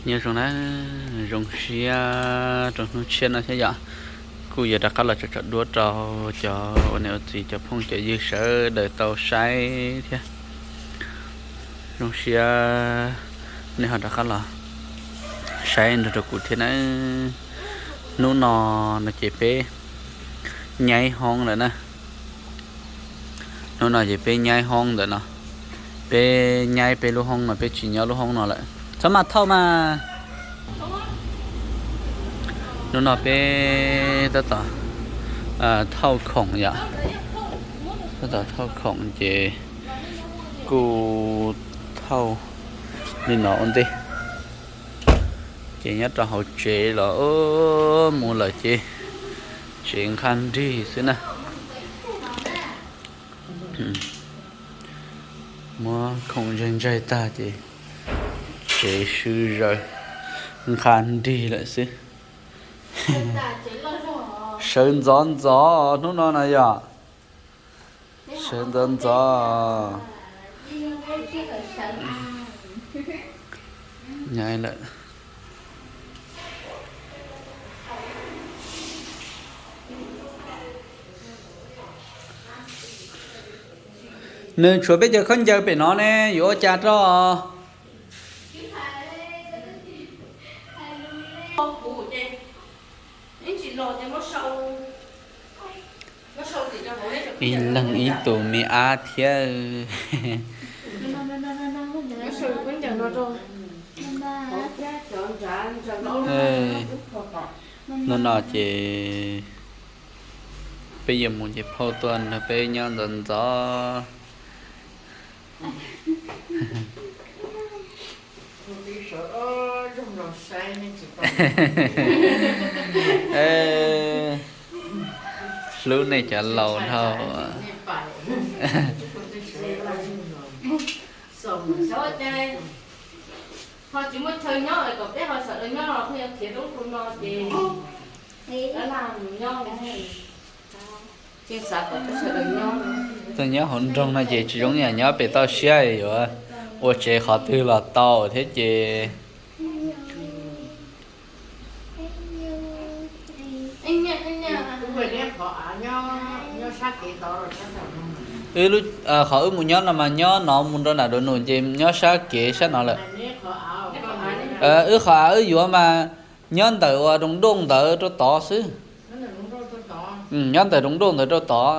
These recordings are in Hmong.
Nyob zoo na, zoo siab rau hnub tshiab no thiab yom. Kuj yuav rov qab los tsom tsom duab rau cov ua niam ua txiv cov phooj cov ywg sawv daws tau saib thiab. Zoo siab nej ho rov qab los saib nrog rau kuv thiab na. Hnub no no ces peb nyaib hoob lawm na. Hnub no ces peb nyaib hoob ntawm no, peb nyaib peb lub hoob no, peb tsis nyob lub hoob no lawm. Txhob maj thauj mas. Hnub no peb tab tom thauj khoom yom. Tab tom thauj khoom ces kuj thauj li no ua ntej. Ces nyob rau hauv tsev los mus lawm ces tsev nqha nrig xwb na. Muab khoom ntsaig ntsaig tag ces tsev swb zaws nqha nrig lawm xwb. Sawv ntxov ntxov hnub no na yom. Sawv ntxov ntxov. Nyaib lawm. Nws tshuav peb cov khaub ncaws pem no ne, yuav ua cas rau? Ib leeg ib tus me ab thiab. Hnub no ces peb yuav mus ces phauj tuaj nrog peb nyob ntxov ntxov. Hlub nej cov laus dhau. Ho tsis muaj chaw nyob kom peb ho sawv daws nyob los pheej yuav khiav rau ub rau no ces mus nyob. Tuaj nyob hauv nroog no ces tsis zoo yam nyob pem toj siab, yuav ua tsev qhov twg los tau thiab ces. Wb, qhov wb mus nyob no mas nyob no mus rau nram dua num ces nyob sab kev sab no lawm. Wb qhov av wb yuav mas nyob ntawm ua roos doj ntawd rau tod xwb. Nyob ntawm roos doj ntawd rau tod,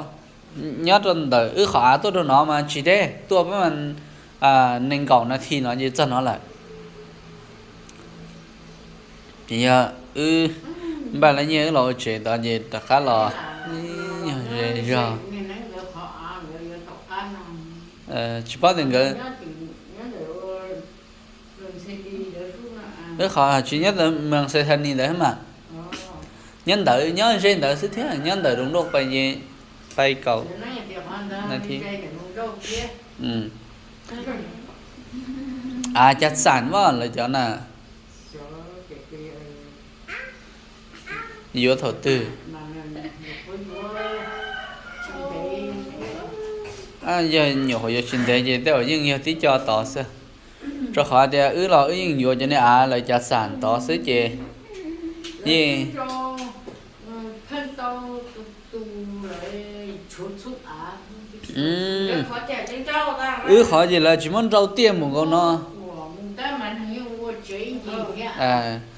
nyob rau ntawm wb qhov av tuaj rau no mas tsis deb, tuaj pab nees nkaum nas this no ces txog no lawm. Ces yog wb npaj lawv nyiaj wb los ua tsev tod ces rov qab los. Yog ze zog. Tsis paub tias nkawd, wb qhov tsis nyob Moos Xes Thas Nis ntawd mas, nyob ntawd nyob ze ntawd xwb thiab, nyob ntawm roos doj pais ces pais kaum nas this. Av Cav Xas mas lawv cov na. Yuav thaum twg? Yog nyuam qhuav yuav tsis ntev ces tej zaum yeej yog tib co tod xwb. Rau qhov tias wb los wb yeej yuav cov niag av lawv Cav Xas tod xwb ces yeej Wb qhov ces lawv tsis muab nrau tiaj mus nkaus no.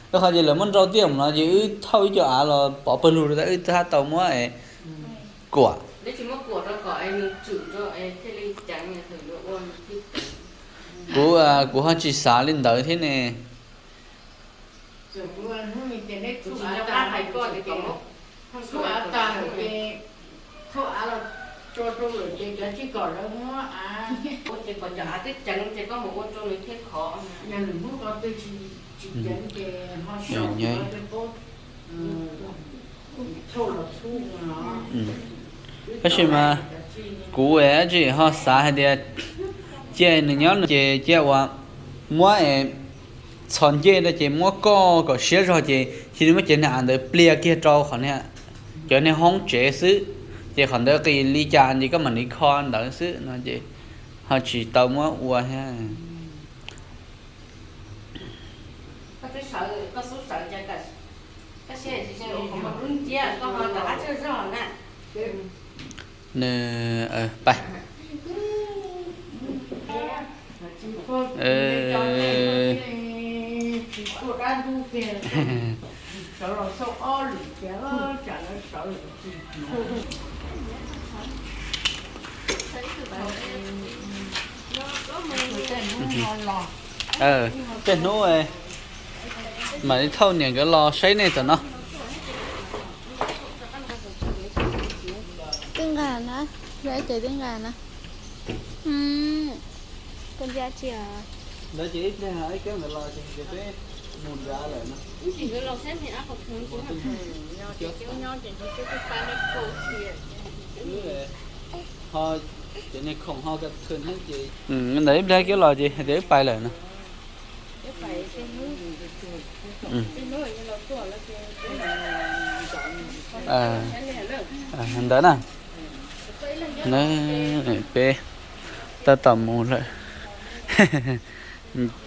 Wb qhov ces lawv muab nrau tiaj mus no ces wb thauj ib co av los pov pawg lug rau tas wb thiaj tau muab kuam. Kuv, kuv ho tsis xav li ntawd thiab ne. Tab sis mas kuv dab tsi ho xav hais tias cia nws nyob no ces cia uas muab txhos ncej rau ces muab koj kom siab zog ces cia li muab cov niag av ntawd pliag kiag rau qhov niag, cov niag hoob tsev xwb, ces qhov ntawd qis li cas ces koj mam li kho ntawd xwb no ces ho tsis tau muab ua thiab. Sawv, koj xub sawv ces koj siab, koj siab lub nciab koj ho rov qab tsawg zog na. Nws, pais. Tej hnub mam li thauj niam nkawd los saib nej tom no. Twb nqa na, ces twb nqa na. Koj ntiab tsi os? Ntawd ces ib pliag ib kab nkawd los ces peb mus nrad lawm no. Ho cov niag khoom ho ka thw heeb ces ntawd ib pliag kiag los ces hais tias wb pais lawm no. Ntawd na, peb tab tom mus lawm.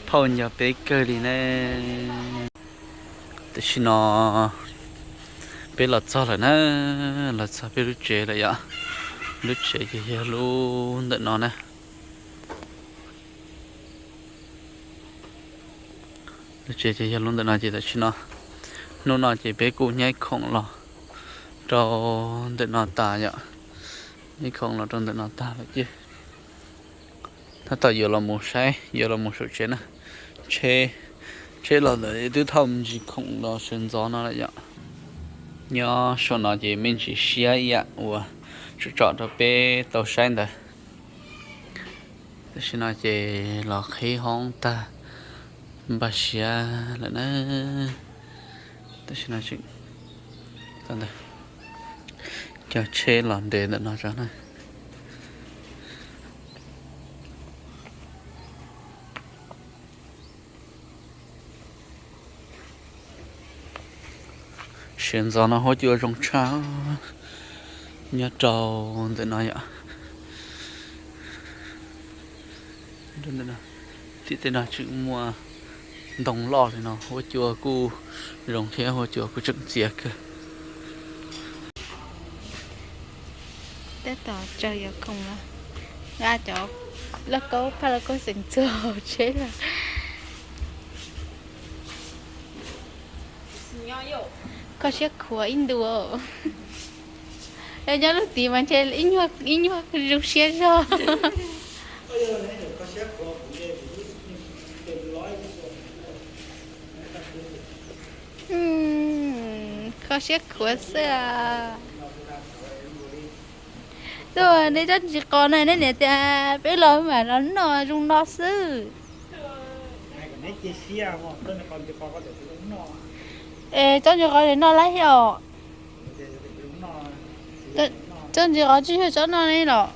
Phauj nco peb kawg li na. Tam sim no peb los txog lawm na, los txog peb lub tsev lawm yom. Lub tsev ces yog lub ntawm no na. Lub tsev ces yog lub ntawm no ces tam sim no, hnub no ces peb kuj nyaib khoom los rau ntawm no tas yom. Nyaib khoom los rau ntawm no tag lawm ces tab tom yuav los mus saib, yuav los mus saum tsev na. Tsheb, tsheb los ntawm twb thauj me ntsis khoom los sawv ntxov no lawm yom. Nyob saum no ces me ntsis siab ib yam uas tsom tsom rau peb tau saib ntawd. Tam sim no ces los qhib hoob tag, npaj siav lawm na. Tam sim no tseem, cov tsheb los nres ntawm no tso na. Sawv ntxov no huab cua zoo tshaj, nyob rau ntawm no yom. Tim tej no tseem muaj ntoo loj li no, huab cua kuj zoo thiab, huab cua kuj tseem txias kawg. Tab tom tsaws yuav khoom los, nqa cov lauj kaub, phaj lauj kaub xeem txuag hauv tsheb los. Kho siab khuav ib ntus. Nyob lub tid mas ntshe ib nyuag zoo siab zog. Kho siab khuav xwb. Tuaj, nej tsob ntsis qos no nej niam tias peb los mam los noj zoo no xwb. Es tsob ntsis qos no laib os. Tsob ntsis qos tsis yog tsob no ne los?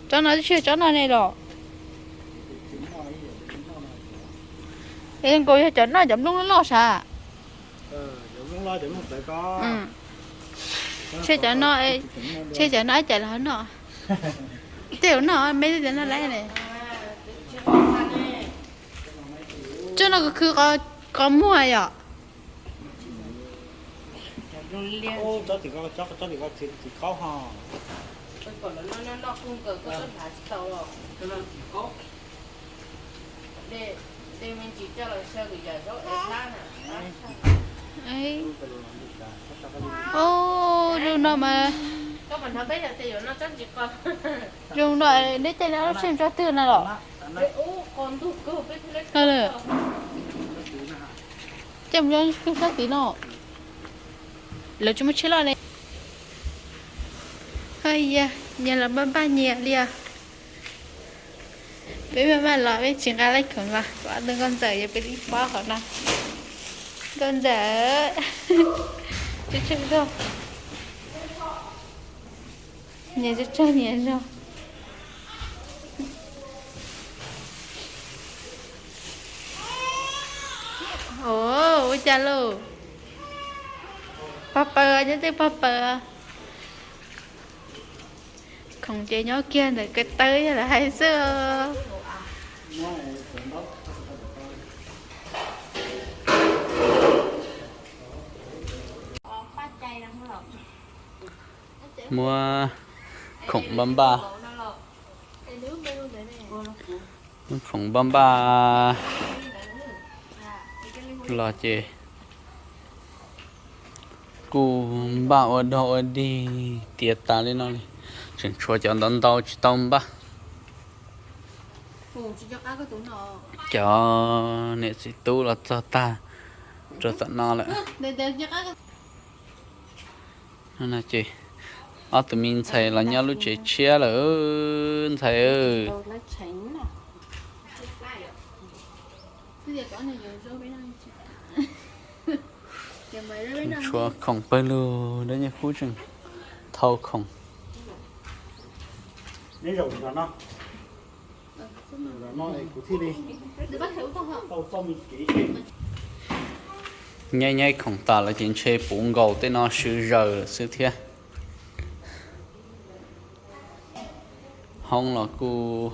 Tsob no tsis yog tsob no ne los? Es nkaus yog cov noj cov nplooj loj sav. Ntshe cov no, ntshe cov no ib cov los noj. Tej zaum noj me cov no laib ne. Tsob no kuj khwv qos muag yom. Zoo no mas, zoo no neb caij neb ob tsheb tsob twg no los? Caij mus tsob tid no, lawv tsis muaj tsheb loj ne. Nyias los npaj npaj nyias li os. Peb maj maj los peb tsis nqa laib khoom los, ob tug nkauj ntxawm yog peb ib pob hauv no. Nkauj ntxawm, tsawg tsawg zog, nyias tsawg tsawg nyias zog. Ua cas lauj? Pog paws, nyob twg pog paws? Khoom ces nyob kiag ntawm ko taw yog lawv hais xwb. Muab khoom npaj npaj, muab khoom npaj npaj los ces kuj npaj ua dog ua dig tiav tas li no li. Tseem tshuav cov ntau ntau tsis tau npaj. Cov niam txiv tub los txog tag rau tom no lawm. Ces ob tug me ntxhais los nyob lub tsev tshiab lawm ntxhais. Tshuav khoom pawg lug, dab nyob kub tseem thau khoom. Nyaib nyaib khoom tas lawm ces ntshe puv nkaus tej no swv zaws lawm xwb thiab. Hoob los kuj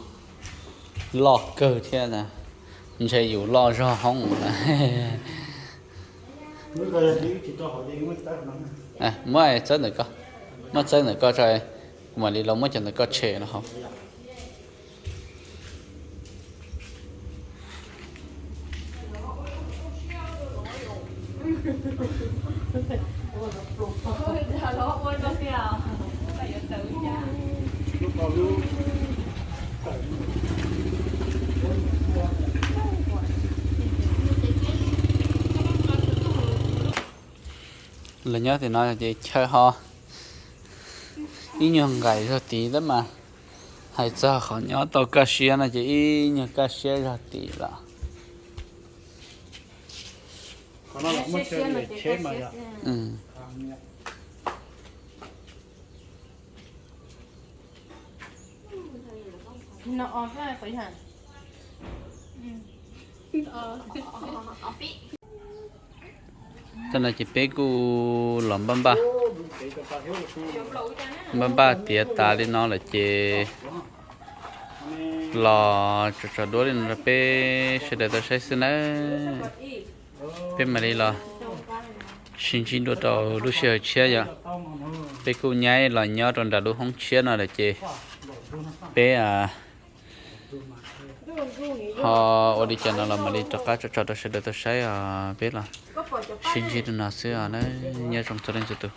loj kawg thiab, ntshe yus loj zog hoob na. Muab txawb ntawm ko, muab txawb ntawm ko tso, kuv mam li los muab cov ntawm ko tshem los hauv. Los nyob tim no ces chaw ho ib nyuag nqaim zog tid tab mas hais txog qhov nyob tau kaj siab no ces ib nyuag kaj siab zog tid lawm. Tam no ces peb kuj los npaj npaj, npaj npaj tiav tas li no lawm ces los tso tso duab li no rau peb sawv daws tau saib xwb nawb. Peb mam li los sib ntsib dua rau lub sij hawm tshiab yom. Peb kuj nyaib los nyob rau nram lub hoob tshiab no lawm ces peb ho ua li cas no los mam li rov qab tso tso rau sawv daws tau saib os. Peb los sib ntsib rau no xwb os na. Nyob zoo txhua leej txhua tus.